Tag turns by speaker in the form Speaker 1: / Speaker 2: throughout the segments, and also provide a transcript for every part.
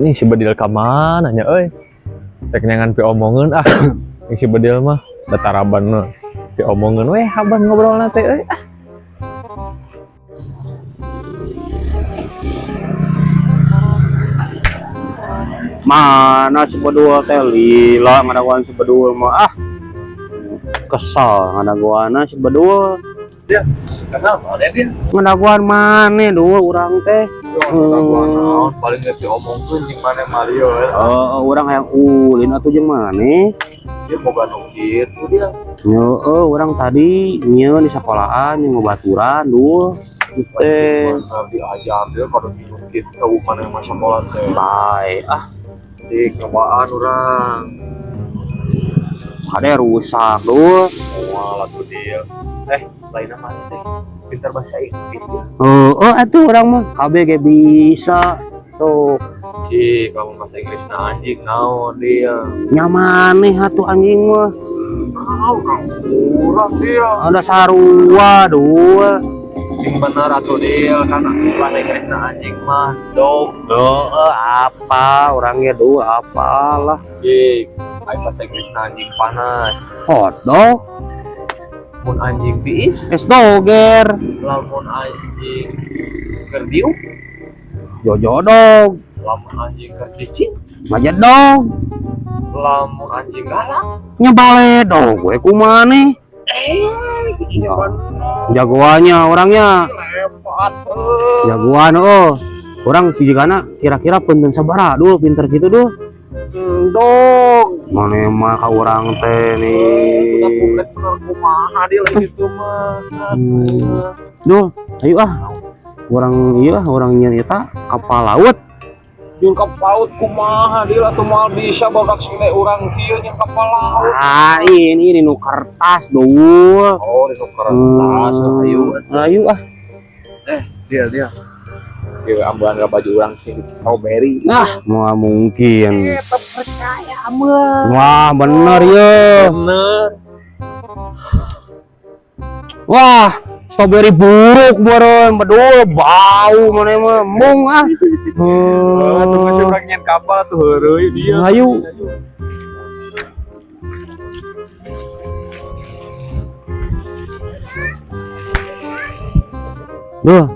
Speaker 1: Ini si Bedil ka mana nya euy? Rek neangan piomongeun ah. Ini si Bedil mah dataraban mah. Piomongeun we haban ngobrolna teh euy. Ah.
Speaker 2: Mana si Bedul teh lila ngadaguan si Bedul mah ah. Kesel ngadaguanna si Bedul.
Speaker 1: Kenapa dia?
Speaker 2: Ngadaguan maneh dul urang teh.
Speaker 1: Ngadaguan naon paling geus diomongkeun jeung maneh Mario we.
Speaker 2: Heeh, urang hayang ulin atuh jeung maneh.
Speaker 1: Dia boga nu kitu dia.
Speaker 2: Heeh, urang tadi nyieun di sekolahan jeung babaturan dul. Teh
Speaker 1: Bener diajar dia kada minum kitu maneh mah sekolah teh.
Speaker 2: bae ah,
Speaker 1: Di cobaan urang.
Speaker 2: kade rusak dul.
Speaker 1: Moal atuh dia. Lainna maneh teh pintar bahasa Inggris dia.
Speaker 2: Heeh, atuh urang mah kabeh ge bisa. Tuh,
Speaker 1: Cik, kamu bahasa Inggris na anjing naon dia.
Speaker 2: nya maneh atuh anjing mah.
Speaker 1: Naon kang urang dia.
Speaker 2: Ada sarua dul.
Speaker 1: Sing bener atuh dia kan bahasa Inggris na anjing mah dog.
Speaker 2: Heeh, apa orangnya dul apalah.
Speaker 1: Cik, ai bahasa Inggris na anjing panas.
Speaker 2: Hotdog,
Speaker 1: Mun anjing tiis,
Speaker 2: es doger,
Speaker 1: lamun anjing keur diuk,
Speaker 2: jojodog,
Speaker 1: lamun anjing keur cicing,
Speaker 2: majedog,
Speaker 1: lamun anjing galak.
Speaker 2: nya baledog we kumaha.
Speaker 1: Eh,
Speaker 2: Ya. Jagoannya orangnya,
Speaker 1: hebat euy.
Speaker 2: jagoan oh. Orang jigana kira-kira punten sabaraha dul pinter gitu dul.
Speaker 1: Dog.
Speaker 2: Maneh mah ka urang teh nih.
Speaker 1: Udah publik bener kumaha dia lagi gitu mah.
Speaker 2: Dul, ayo ah. Urang ieu ah, urang nyieun eta kapal laut.
Speaker 1: Jeung kapal laut kumaha dia atuh moal bisa badak segede urang kieu jeung kapal laut.
Speaker 2: Ah, ini nu kertas dul.
Speaker 1: Oh, di kertas ayo.
Speaker 2: Ayo ah.
Speaker 1: Dia dia. Kieu ambulan baju urang sih strawberry.
Speaker 2: Nah, moal mungkin.
Speaker 1: Tetep percaya mah.
Speaker 2: Wah, bener ya.
Speaker 1: Bener.
Speaker 2: Wah, strawberry buruk meureun, bedul bau maneh mah. Mung ah.
Speaker 1: Oh, tuh geus urang nyen kapal atuh heureuy dia.
Speaker 2: Ayo. Duh,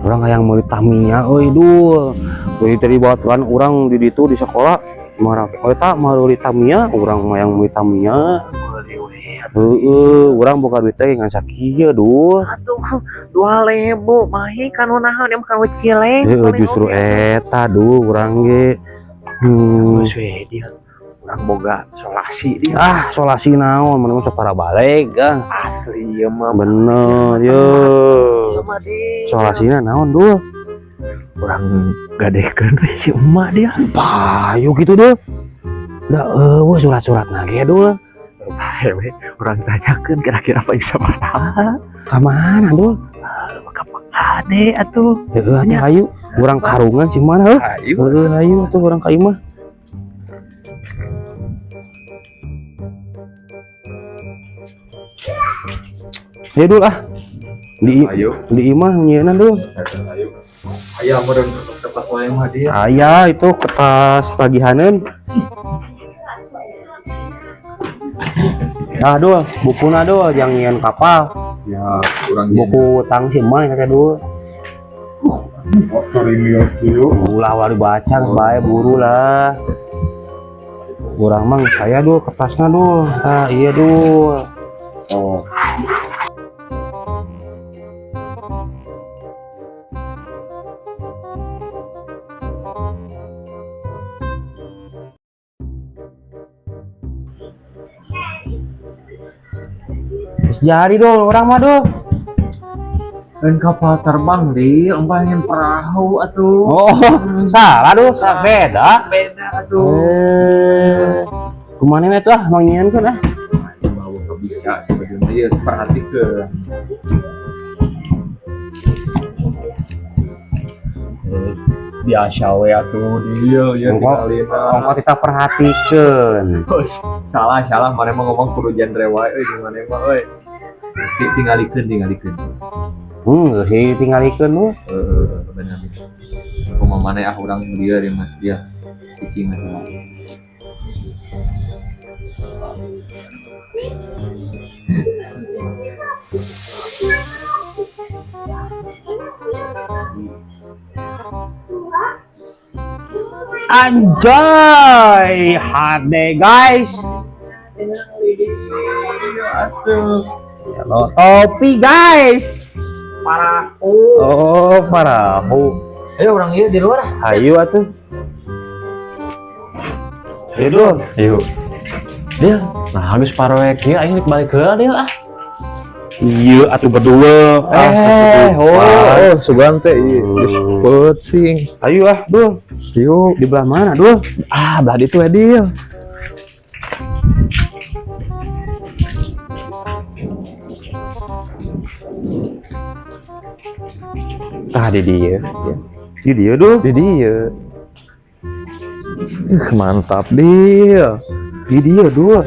Speaker 2: urang hayang meuli Tamiya euy dul. Euy tadi baturan urang di ditu di sekolah marah oh eta meuli Tamiya, urang hayang meuli Tamiya.
Speaker 1: Meuli we.
Speaker 2: Heeh, urang boga duit teh ngan sakieu dul.
Speaker 1: Atuh 2000 mahi kanu naon ieu mah kanu cileng.
Speaker 2: Heeh, justru eta dul urang ge.
Speaker 1: Geus we dia. Urang boga solasi dia.
Speaker 2: Ah, solasi naon, maneh mah sok balik ah.
Speaker 1: Asli ieu mah.
Speaker 2: Bener ye.
Speaker 1: Ieu mah dia.
Speaker 2: Solasina naon dul?
Speaker 1: Urang gadekeun we si emak dia.
Speaker 2: Payu gitu dul. Da eueuh surat-suratna ge dul.
Speaker 1: Bae we urang tanyakeun kira-kira apa bisa sabaraha.
Speaker 2: Ka mana dul?
Speaker 1: Ka Pak Ade atuh.
Speaker 2: Heeh atuh hayu, urang karungan si mana heuh.
Speaker 1: Ayo.
Speaker 2: Heeh hayu atuh urang ka imah. Ayo dul ah. Di
Speaker 1: Ayo.
Speaker 2: di imah nyieunna dul.
Speaker 1: Ayo. Aya meureun kertas-kertas wae mah dia.
Speaker 2: Aya itu kertas tagihaneun. Ah dul, bukuna dul jang nyieun kapal.
Speaker 1: Ya, urang
Speaker 2: Buku tang si emak teh dul.
Speaker 1: Kotor ini kieu.
Speaker 2: Ulah wali baca geus bae buru lah. Urang mah geus aya dul kertasna dul. Ah iya dul.
Speaker 1: Oh.
Speaker 2: Geus jadi dul urang mah dul.
Speaker 1: Lain kapal terbang di, pengen perahu atuh.
Speaker 2: Oh, salah dul, salah beda.
Speaker 1: Beda atuh.
Speaker 2: Kumaha we tuh ah mang nyieunkeun ah.
Speaker 1: Bawa nggak bisa sebenarnya ieu perhatikeun. Biasa we atuh dia ya
Speaker 2: Ongko ongko kita perhatikeun.
Speaker 1: Salah salah maneh mah ngomong kudu genre wae euy maneh mah euy. Tingalikeun tingalikeun.
Speaker 2: Geus sih tingalikeun lu.
Speaker 1: Heeh, bener. Kumaha Imah maneh ah, urang dieu di mah dia. Cicing heula.
Speaker 2: Anjay, hade guys. Halo topi guys.
Speaker 1: Parahu.
Speaker 2: Oh, parahu.
Speaker 1: Ayo urang ieu di luar ah.
Speaker 2: Ayo atuh. Ayo dul.
Speaker 1: Ayo. Dil, nah habis paroek ieu aing rek balik heula, Dil, ah.
Speaker 2: Iya atuh berdua.
Speaker 1: Oh, sugan teh ieu geus peuting.
Speaker 2: Ayo ah, dul.
Speaker 1: Yuk.
Speaker 2: Di belah mana, dul?
Speaker 1: Ah, belah ditu we, Dil. Tah di dieu.
Speaker 2: Di dieu, dul.
Speaker 1: Di dieu. Mantap, Dil.
Speaker 2: Di dieu, dul.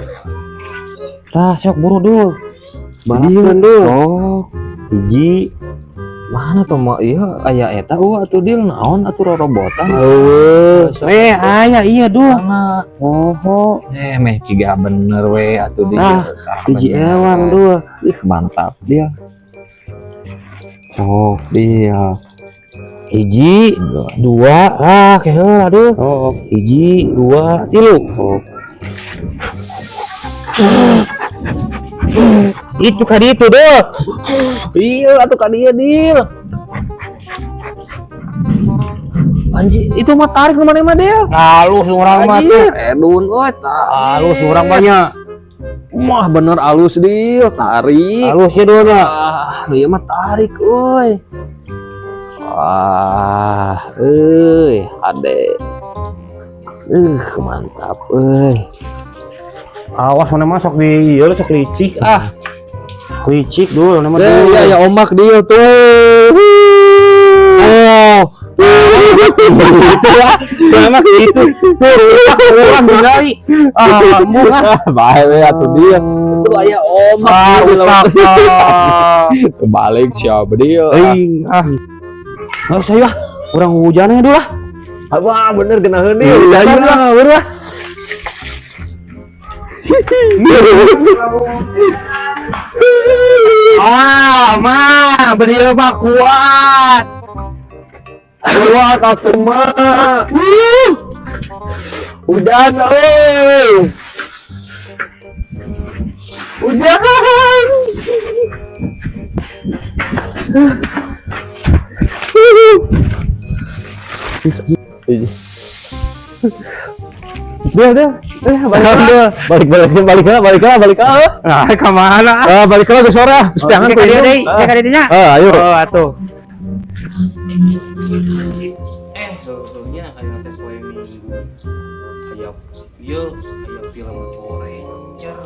Speaker 2: Tah, sok buru, dul. Balapkeun, dul.
Speaker 1: Oh,
Speaker 2: Hiji.
Speaker 1: Mana tuh mah iya aya eta eueuh atuh, Dil, naon atuh rorobotan.
Speaker 2: Eueuh. Aya iya, dul.
Speaker 1: Mana?
Speaker 2: Oh,
Speaker 1: Meh ciga bener we atuh, Dil.
Speaker 2: Ah,
Speaker 1: Tah,
Speaker 2: hiji
Speaker 1: bener.
Speaker 2: ewang, dul.
Speaker 1: Ih, mantap dia. Oh, dia.
Speaker 2: Hiji, dua, ah, keheula, dul.
Speaker 1: Oh,
Speaker 2: Hiji, dua, tilu.
Speaker 1: oh.
Speaker 2: Itu ka ditu, dul.
Speaker 1: Iya, atuh ka dieu, Dil. Anjir, itu mah tarik nu maneh mah, Dil.
Speaker 2: Halus urang mah tuh.
Speaker 1: Anjir, edun euy, tarik.
Speaker 2: Halus urang banyak.
Speaker 1: Mah bener halus, Dil, tarik.
Speaker 2: Halus ya, dul nya.
Speaker 1: Ah, nu ieu mah tarik euy. Wah, euy, hade. Mantap euy.
Speaker 2: Awas mana masuk di ieu sok licik ah. Licik dul nama
Speaker 1: Eh,
Speaker 2: dul.
Speaker 1: ya ya omak dia tuh.
Speaker 2: Oh. Itu ya. Nama gitu. Tuh rusak urang ningali. Ah, murah.
Speaker 1: Bae we atuh dia. Itu aya omak.
Speaker 2: Ah, rusak.
Speaker 1: Balik siapa dia?
Speaker 2: Euy, ah. Enggak usah ya. Urang hujannya dulu lah.
Speaker 1: Wah, bener genaheun dia.
Speaker 2: Iya, iya, udah. Ah, mah, beliau mah kuat.
Speaker 1: Kuat atuh mah. Hujan euy. Hujan. Dia dia balik dia balik balik balik balik balik balik.
Speaker 2: Nah, kemana?
Speaker 1: Ah, balik ke sore ah. Jangan
Speaker 2: Oke, ka dieu deui, ka dieu nya.
Speaker 1: Ah, ayo.
Speaker 2: Oh, atuh.
Speaker 3: Heuheunya aya teh poe Minggu. Aya ieu, aya film Power Ranger.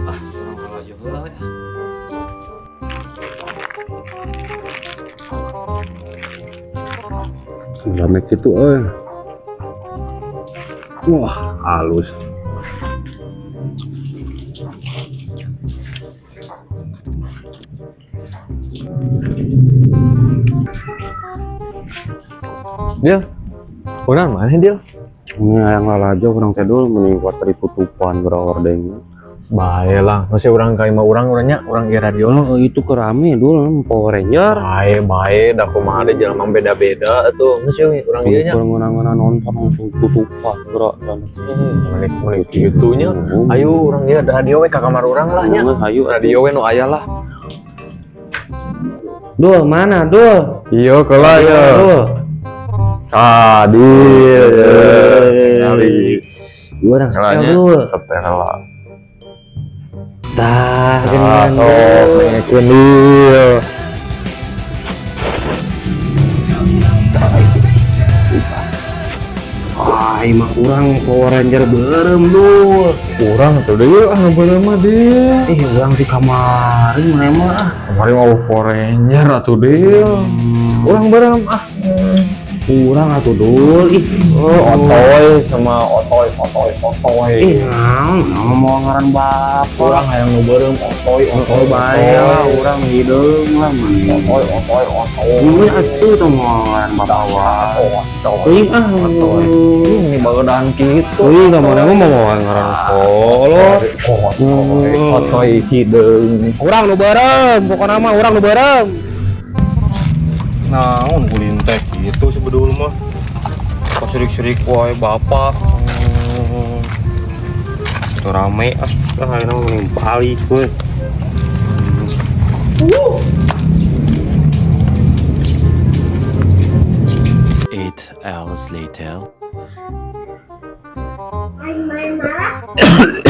Speaker 3: Ah, urang lalajo heula we ah.
Speaker 2: Rame gitu euy. Wah, halus.
Speaker 1: Dia. Urang mana, Dil?
Speaker 2: Ini yang lalajo urang teh dul mending kuat ditutupan berordeng.
Speaker 1: Bae lah, masih urang ka imah urang urangnya, urang ge radio lah.
Speaker 2: Oh, itu kerame dul Power Ranger.
Speaker 1: Bae bae da kumaha deui jelema beda-beda atuh. Masih urang ieu nya.
Speaker 2: Kurang ngeuna nonton langsung tutupan gerak dan
Speaker 1: Menik menik gitu nya. Ayo urang ieu radio we ka kamar urang lah nya.
Speaker 2: Ayo
Speaker 1: Radio we nu aya lah.
Speaker 2: Dul, mana dul?
Speaker 1: Iya keula ya.
Speaker 2: Dul.
Speaker 1: Ah, Dil. Kali.
Speaker 2: Urang setel dul.
Speaker 1: Setel lah.
Speaker 2: Tah,
Speaker 1: Ah,
Speaker 2: geunaan,
Speaker 1: sok
Speaker 2: dul.
Speaker 1: nengekeun, Dil.
Speaker 2: Wah, imah urang Power Ranger beureum dul.
Speaker 1: Urang tuh Dil, ah beureum mah, Dil.
Speaker 2: Urang di kamari mana mah ah.
Speaker 1: Kemarin mau Power Ranger atuh, Dil. Urang beureum ah.
Speaker 2: Urang atuh, Dul. Ih,
Speaker 1: Oh, otoy sama otoy otoy otoy.
Speaker 2: Ih, naon ngomong ngaran bapak.
Speaker 1: Urang hayang nu beureum otoy otoy.
Speaker 2: Oh, bae lah, urang hideung lah mending.
Speaker 1: Otoy otoy otoy.
Speaker 2: Ini atuh tong ngomong ngaran bapak wae.
Speaker 1: Otoy.
Speaker 2: Ih, ah.
Speaker 1: Otoy. Ini bagedan kitu.
Speaker 2: Ih, kamana mah mau ngaran kolot.
Speaker 1: Otoy otoy hideung.
Speaker 2: Urang nu beureum, pokona mah urang nu beureum.
Speaker 3: Naon kulin teh gitu sebedul mah. Kasirik-sirik wae bapak. Itu rame ah. Ah, ayeuna mah mending balik we.
Speaker 4: 8 hours later.
Speaker 5: Main marah.